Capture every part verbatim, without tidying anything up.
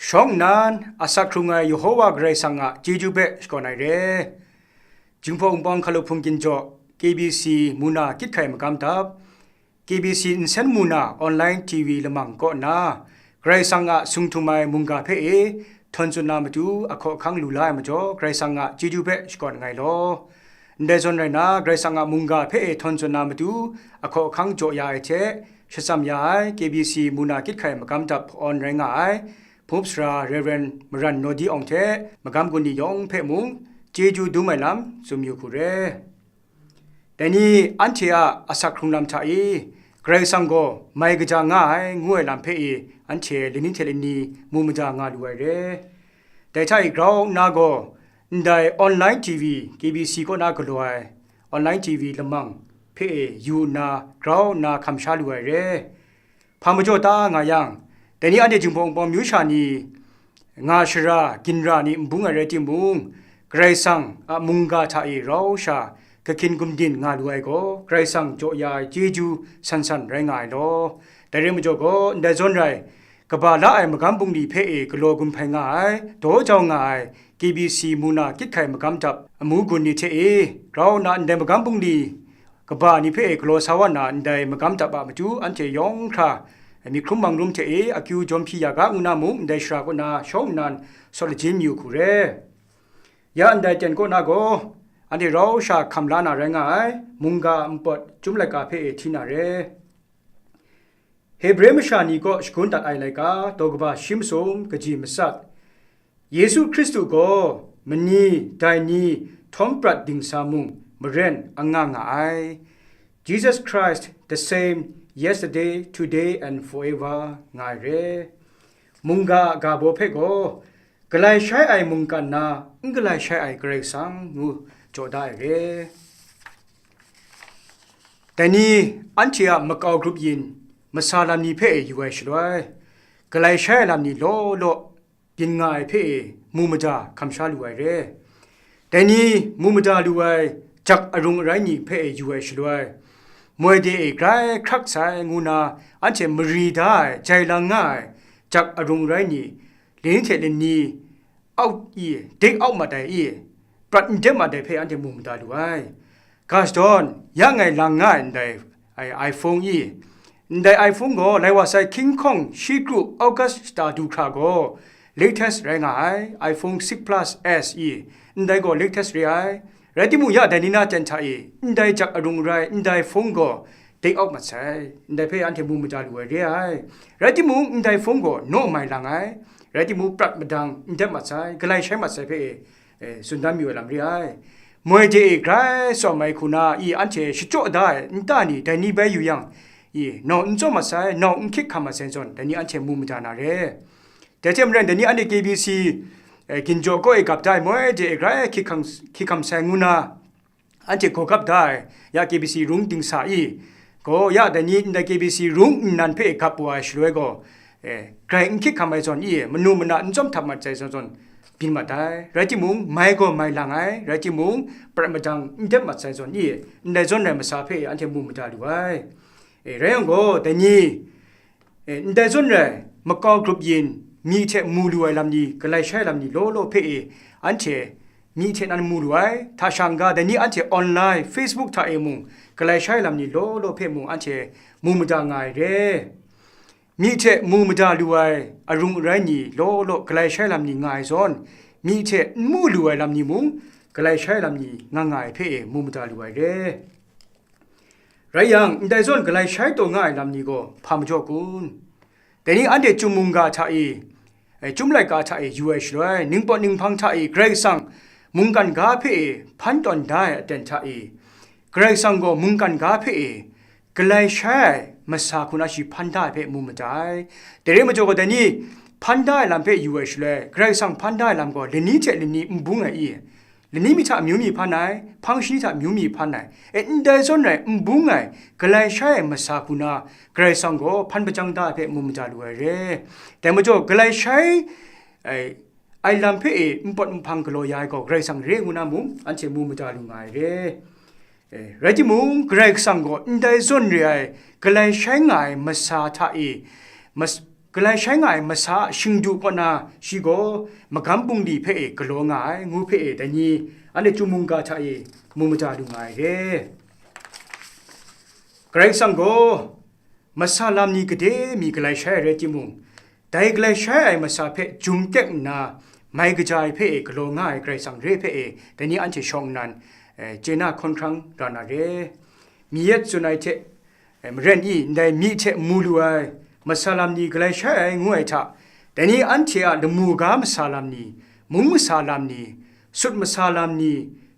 Shawng nnan, asak hkrung ai Yehova Karai Kasang a chyeju hpe shakawn ai re. Jinghpaw Wunpawng Hkalup Hpung Ginjaw, K B C Muna Kyit Hkai Magam Dap, K B C Nsen Muna Online T V Lamang kaw nna, Karai Kasang a sung htum ai mungga hpe e htawn tsun na matu ahkaw ahkang lu la ai majaw, Karai Kasang a chyeju hpe shakawn nngai law. Ndai zawn rai nna, Karai Kasang a mungga hpe e htawn tsun na matu ahkaw ahkang jaw ya ai hte, shatsam ya ai K B C Muna Kyit Hkai Magam Dap hpawn rai nga ai, Hpung Sara Rev. Maran Nodi Awng hte magam gun ni yawng hpe mung chyeju dum ai lam tsun yu hku re. Dai ni anhte a asak hkrung lam hta e, Karai Kasang gaw mai kaja nga ai, ngu ai lam hpe e, anhte lani hte lani mu maja nga lu ai re. Dai hta e grau nna gaw, ndai online T V, K B C kaw na galaw ai online T V lamang hpe e yu nna, grau nna hkam sha lu ai re. Hpa majaw ta nga yang, dai ni anhte Jinghpaw Wunpawng myu sha ni, nga shara, ginra ni n bung ai rai timung, Karai Kasang a mungga hta e rau sha kahkyin gumdin nga lu ai gaw, Karai Kasang jaw ya ai chyeju san san rai nga ai law. Dai rai majaw gaw, ndai zawn rai, kaba la ai magam bungli hpe e galaw gun hpai nga ai, daw jau nga ai, K B C Muna Kyit Hkai Magam Dap amu gun ni hte e, grau nna ndai magam bungli kaba ni hpe e galaw sa wa nna, ndai magam dap a matu anhte yawng hkra, myi hkrum mang rum hte e akyu jawm hpyi ya ga ngu na mung, ndai shara kaw na shawng nnan sawt lajin mayu hku re. Ya ndai ten kaw na gaw, anhte rau sha hkam la na rai nga ai, mungga npawt chyum laika hpe e hti na re. Hebre masha ni kaw shagun dat ai laika, daw kaba shi masum, kaji matsat. Yesu Hkristu gaw mani, dai ni, htawng prat dingsa mung maren anga nga ai. Jesus Christ, the same yesterday, today, and forever, nga ai re. Mungga a ga baw hpe gaw, galai shai ai mungkan na, n galai shai ai Karai Kasang ngu jaw da ai re. Dai ni anhte a makau grup yin, masa lam ni hpe e yu ai shaloi, galai shai ai lam ni law law byin nga ai hpe e mu mada hkam sha lu ai re. Dai ni mu mada lu ai jak arung arai ni hpe e yu ai shaloi, moi de e grai hkrak sai ngu na anhte mari da ai, jai lang nga ai jak arung arai ni, lani hte lani, out i, take out mat ai i, prat n dep mat ai hpe anhte mu mada lu ai. Ga shadawn, ya ngai lang nga ai ndai ai iPhone i, ndai iPhone gaw lai wa sai King Kong shi kru August shata du hkra gaw latest rai nga ai, iPhone six Plus S i, ndai gaw latest re ai. Rai timung, ya dai ni na ten hta e, ndai jak arung arai, ndai phone gaw take out mat sai, ndai hpe anhte mu mada lu ai re ai. Rai timung, ndai phone gaw naw mai lang ai, rai timung, prat madang n dep mat sai, galai shai mat sai hpe e, e, tsun dan mayu ai lam re ai. Moi de e grai tsawm ai hku na i anhte shachyaw da ai nta ni dai ni bai yu yang, i, nau n tsawm mat sai, nau n hkyit hkam mat sai zawn, dai ni anhte mu mada na re. Dai hte maren, dai ni anhte K B C, eh, ginjaw kaw e gap da ai moi de e grai hkyit hkam, hkyit hkam sai ngu na, anhte gaw gap da ai, ya K B C rung dingsa i, gaw ya dai ni ndai K B C rung nnan hpe gap wa ai shaloi gaw, eh, grai n hkyit hkam ai zawn i, manu mana n tsawm htap mat sai zawn zawn byin mat ai. Rai timung, mai gaw mai lang ai, rai timung, prat madang n dep mat sai zawn i, ndai zawn rai masa hpe anhte mu mada lu ai. Eh, rai yang gaw, dai ni, E, ndai zawn rai, makau grup yin, myi hte mu lu ai lam ni, galai shai lam ni law law hpe e, anhte myi hte nan mu lu ai, hta shang ga dai ni anhte online, Facebook hta e mung, galai shai lam ni law law hpe mung anhte mu mada nga ai re. Myi hte mu mada lu ai arung arai ni law law galai shai lam ni nga ai zawn, myi hte n mu lu ai lam ni mung, galai shai lam ni nga nga ai hpe e mu mada lu ai re. Rai yang, ndai zawn galai shai taw nga ai lam ni gaw hpa majaw kun? Dai ni anhte chyum mungga hta e, e, chyum laika hta e yu ai shaloi, ningpawt ninghpang hta e Karai Kasang mungkan ga hpe e hpan tawn da ai aten hta e, Karai Kasang gaw mungkan ga hpe e galai shai ai masa hku na shi hpan da ai hpe mu mada ai. Dai re majaw gaw, dai ni hpan da ai lam hpe yu ai shaloi, Karai Kasang hpan da ai lam gaw lani hte lani n bung ai i? Lani mi hta amyu mi hpan ai, hpang shi hta amyu mi hpan ai, e, ndai zawn rai n bung ai, galai shai ai masa hku na, Karai Kasang gaw hpan hpajang da ai hpe mu mada lu ai re. Dai majaw, galai shai ai, ai lam hpe e npawt nhpang galaw ya ai gaw, Karai Kasang re ngu na mung, anhte mu mada lu nga ai re. E, rai timung, Karai Kasang gaw ndai zawn re ai, galai shai nga ai masa hta e, mas-, Galai shai nga ai masa a shingdu kaw na shi gaw magam bungli hpe e galaw nga ai ngu hpe e dai ni anhte Chyum mungga hta e mu mada lu nga ai re. Karai Kasang gaw masa lam ni gade mi galai shai ai rai timung, dai galai shai ai masa hpe jum kyek nna mai kaja ai hpe e galaw nga ai Karai Kasang re hpe e dai ni anhte shawng nnan, eh, chye na hkawn hkrang ra na re. Mi yet tsun ai hte, eh, maren i, ndai mi hte mu lu ai masa lam ni galai shai ai ngu ai hta, dai ni anhte a lamu ga masa lam ni, mung masa lam ni, sut masa lam ni,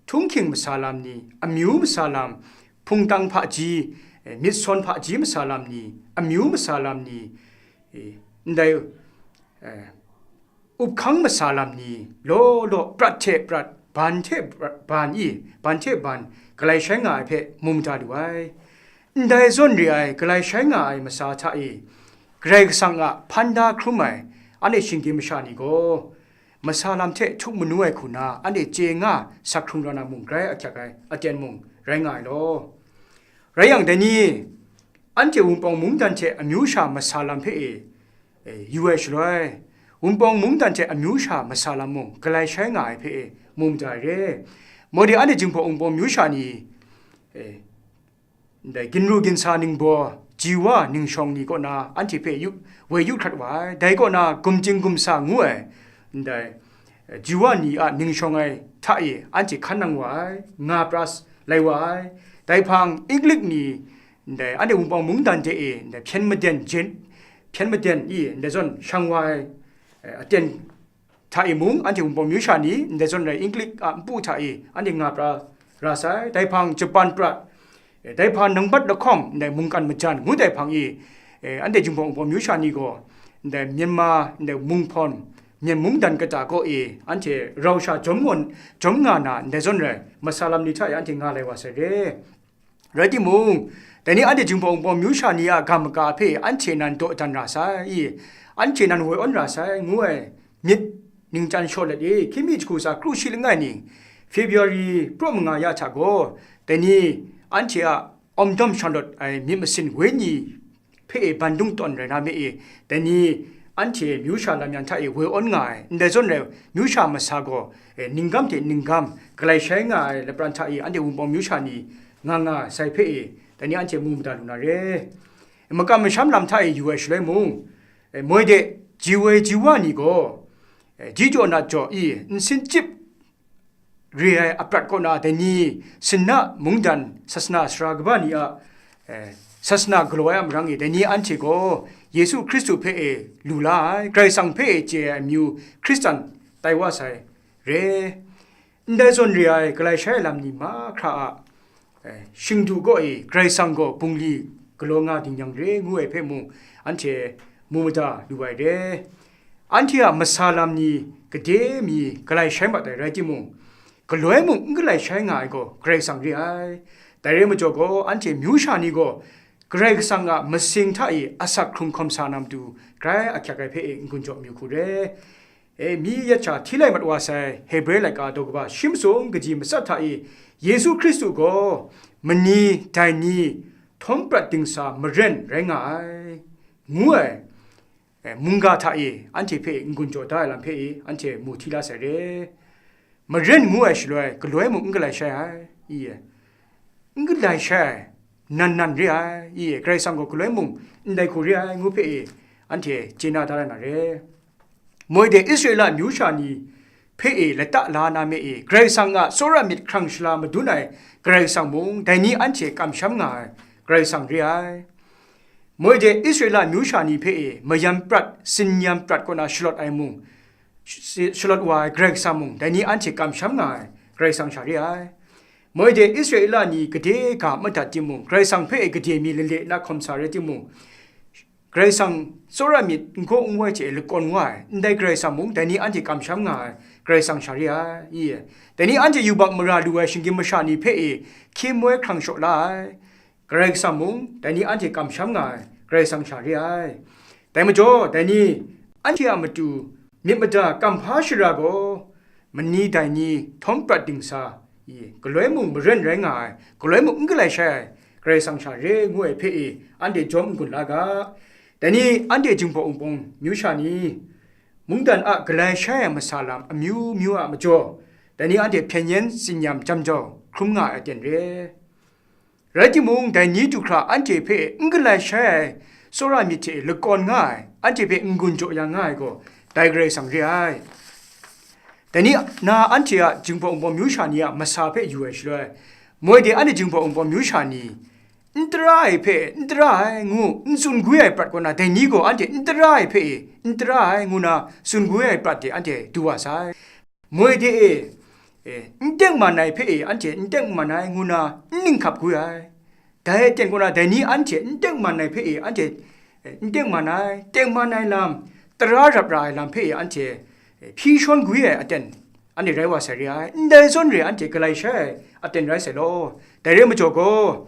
htunghking masa lam ni, amyu masa lam, hpungtang hpaji, eh, myit sawn hpaji masa lam ni, amyu masa lam ni, eh, ndai, eh, up hkang masa lam ni, law law, prat hte prat, ban hte prat, ban i, ban hte ban, galai shai nga ai hpe mu mada lu ai. Ndai zawn re ai, galai shai nga ai masa hta e, Karai Kasang a hpan da hkrum ai, anhte shinggyim masha ni gaw, masa lam hte htuk manu ai hku na, anhte chye nga sak hkrung ra na mung grai ahkyak ai, aten mung rai nga ai law. Rai yang, dai ni, anhte Wunpawng mungdan hte amyu sha masa lam hpe e, e, yu ai shaloi, Wunpawng mungdan hte amyu sha masa lam mung galai shai nga ai hpe e, mu mada ai re. Mawde anhte Jinghpaw Wunpawng myu sha ni, e, ndai ginru ginsa ningbaw, ji wa ningshawng ni kaw na anhte hpe yu, woi yu hkrat wa ai. Dai kaw na gumjing gumsa ngu ai, ndai, e, ji wa ni a ningshawng ai hta e anhte hkan nang wa ai, nga pra s-, lai wa ai. Dai hpang Inglik ni, ndai anhte Wunpawng mungdan de e, ndai hpyen maden jen, hpyen maden i, ndai zawn shang wa ai, e, aten hta e mung, anhte Wunpawng myu sha ni, ndai zawn rai Inglik a npu hta e, anhte nga pra ra sai. Dai hpang Japan prat, e, dai hpang nangbat lahkawng, ndai mungkan majan ngu dai hpang e, e, anhte Jinghpaw Wunpawng myu sha ni gaw, ndai Myanmar, ndai Munghpawn, Myen mungdan kata kaw e, anhte rau sha jawm ngawn, jawm nga na, ndai zawn rai, masa lam ni hta e anhte nga lai wa sai re. Rai timung, dai ni anhte Jinghpaw Wunpawng myu sha ni a ga maga hpe anhte nan dawdan ra sai i, anhte nan woi awn ra sai, ngu ai myit ningchyan shaw let i, hkying mi jahku tsa kru shi langai ning, February praw manga ya hta gaw, dai ni anhte a awmdawm shanglawt ai myit masin wenyi hpe e bandung tawn rai na me e, dai ni anhte myu sha lam yan hta e woi awn nga ai, ndai zawn rai myu sha masa gaw, e, ninggam hte ninggam galai shai nga ai lapran hta e anhte Wunpawng myu sha ni nga nga sai hpe e, dai ni anhte mu mada lu na re. Makam masham lam hta e yu ai shaloi mung, e, moi de ji woi ji wa ni gaw, e, ji jaw nat jaw i nsin chyip re ai aprat kaw na dai ni, sinna mungdan sasana sara kaba ni a, eh, sasana galaw ai a marang e, dai ni anhte gaw Yesu Hkristu hpe e lu la ai, Karai Kasang hpe e chye ai amyu Hkristan tai wa sai re. Ndai zawn re ai galai shai ai lam ni mahkra a, eh, shingdu kaw e Karai Kasang gaw bungli galaw nga ding yang re ngu ai hpe mung, anhte mu mada lu ai re. Anhte a masa lam ni gade mi galai shai mat ai rai timung, galoi mung n galai shai nga ai gaw Karai Kasang re ai. Dai rai majaw gaw, anhte myu sha ni gaw Karai Kasang a masing hta e asak hkrung hkawm sa na matu, grai ahkyak ai hpe e n-gun jaw myu hku re. E, mi yet sha hti lai mat wa sai, Hebre laika daw kaba shi masum kaji matsat hta e, Yesu Hkristu gaw mani, dai ni, htawm prat dingsa maren rai nga ai, ngu ai, e, mungga hta e anhte hpe n-gun jaw da ai lam hpe e anhte mu hti la sai re. Maren ngu ai shaloi, galoi mung n galai shai ai, i e, n galai shai ai, nan nan re ai, i e, Karai Kasang gaw galoi mung ndai hku re ai, ngu hpe e anhte chye na da ai na re. Moi de Israela myu sha ni hpe e lata la na me e, Karai Kasang a tsawra myit hkrang shala madun ai Karai Kasang mung, dai ni anhte kamsham nga ai Karai Kasang re ai. Moi de Israela myu sha ni hpe e mayam prat, sinyam prat kaw na shalawt ai mung, sh-, shalawt wa ai Karai Kasang mung, dai ni anhte kamsham nga ai Karai Kasang sha re ai. Moi de Israela ni gade ga madat timung, Karai Kasang hpe e gade mi lale na hkawm sa rai timung, Karai Kasang tsawra myit n gaw n woi hte lakawn wa ai, ndai Karai Kasang mung, dai ni anhte kamsham nga ai Karai Kasang sha re ai, i e. Dai ni anhte yubak mara lu ai shinggyim masha ni hpe e hkye moi hkrang shaw la ai Karai Kasang mung, dai ni anhte kamsham nga ai Karai Kasang sha re ai. Dai majaw, dai ni anhte a matu myit mada kamhpa shara gaw, mani, dai ni, htawm prat dingsa, i, galoi mung maren rai nga ai, galoi mung n galai shai ai, Karai Kasang sha re ngu ai hpe e, anhte jawm n-gun la ga. Dai ni anhte Jinghpaw Wunpawng myu sha ni, mungdan a galai shai ai masa lam amyu myu a majaw, dai ni anhte hpyen yen tsinyam jam jau hkrum nga ai aten re. Rai timung, dai ni du hkra anhte hpe n galai shai ai tsawra myit hte lakawn nga ai, anhte hpe n-gun jaw ya nga ai gaw, dai Karai Kasang re ai. Dai ni na anhte a Jinghpaw Wunpawng myu sha ni a masa hpe yu ai shaloi, moi de anhte Jinghpaw Wunpawng myu sha ni, n tara ai hpe n tara ai ngu n tsun gwi ai prat kaw na, dai ni gaw anhte n tara ai hpe e n tara ai ngu na tsun gwi ai prat de anhte du wa sai. Moi de e, e, n tengman ai hpe e anhte n tengman ai ngu na n ning hkap gwi ai. Dai aten kaw na, dai ni anhte n tengman ai hpe e anhte, e, n tengman ai, tengman ai lam, tara rap ra ai lam hpe e anhte, e, hpyi shawn gwi ai aten, anhte rai wa sai re ai. Ndai zawn re anhte galai shai ai aten rai sai law. Dai re majaw gaw,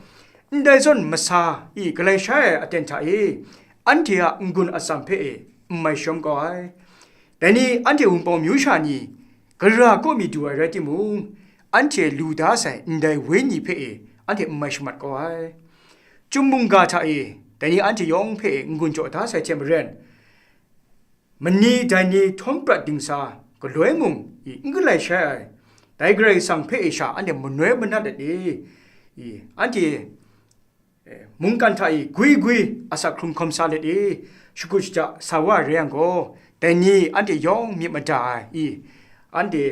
ndai zawn masa i galai shai ai aten hta e, anhte a n-gun atsam hpe e n mai shawm kau ai. Dai ni anhte Wunpawng myu sha ni gara kaw mi du ai rai timung, anhte lu da sai ndai wenyi hpe e anhte n mai shamat kau ai. Chyum mungga hta e dai ni anhte yawng hpe e n-gun jaw da sai hte maren, mani dai ni htawm prat dingsa galoi mung i n galai shai ai, dai Karai Kasang hpe e sha anhte manoi manat let e, i, anhte, e, mungkan hta i gwi gwi asak hkrung hkawm sa let e, shakut shaja sa wa ai rai yang gaw, dai ni anhte yawng myit mada ai, i, anhte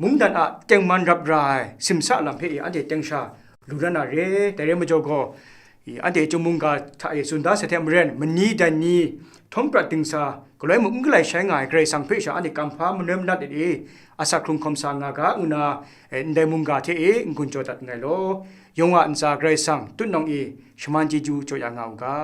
mungdan a tengman rap ra ai simsa lam hpe i anhte teng sha lu na na re. Dai rai majaw gaw, i, anhte chyum mungga hta e tsun da sai hte maren, mani dai ni htawm prat dingsa galoi mung n galai shai nga ai Karai Kasang hpe sha anhte kam hpa manoi manat let e, asak hkrung hkawm sa nga ga, ngu na, e, ndai mungga hte e n-gun jaw dat nngai law. Yawng a ntsa Karai Kasang tutnawng e shaman chyeju jaw ya nga u ga.